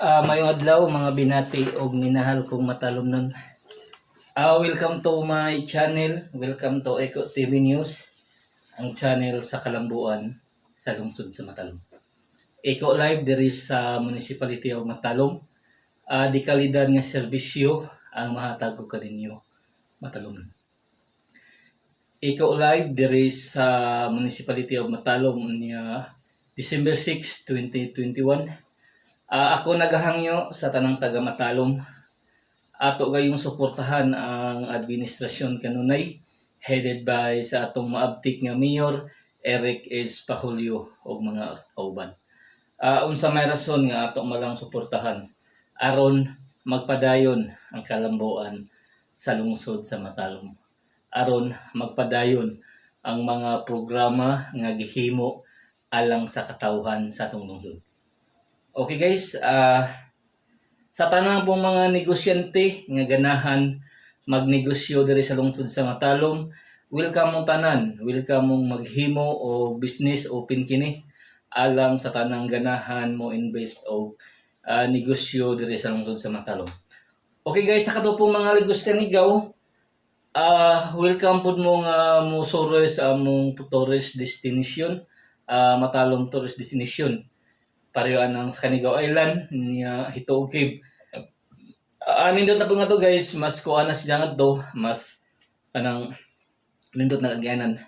Maayong adlaw, mga binati og minahal kong Matalomnon. Welcome to my channel. Welcome to Eco TV News, ang channel sa kalambuan sa lungsod sa Matalom. Eco Live diri sa Municipality of Matalom. Di kalidad nga serbisyo ang mahatag ko kaninyo, Matalomnon. Eco Live diri sa Municipality of Matalom niya December 6, 2021. Ako nagahangyo sa tanang taga Matalom. Ato gayong suportahan ang administrasyon kanunay headed by sa atong maabtik nga Mayor Eric S. Pahulyo og mga kauban. Unsa may rason nga ato malang suportahan? Aron magpadayon ang kalambuan sa lungsod sa Matalom. Aron magpadayon ang mga programa nga gihimo alang sa katawhan sa atong lungsod. Okay guys, sa tanan pong mga negosyante nga ganahan magnegosyo diri sa lungsod sa Matalom, welcome mong tanan, welcome mong maghimo o business. Open kini alang sa tanang ganahan mo invest o negosyo diri sa lungsod sa Matalom. Okay guys, sa kato pong mga ligos kanigaw, welcome pud mo nga mo suroy sa among tourist destination, Matalom tourist destination, pareho anang sa Canigao Island niya, Hito Cave. Nindot na po nga to guys, mas kuha na siya nga to, mas kanang nindot na kagyanan.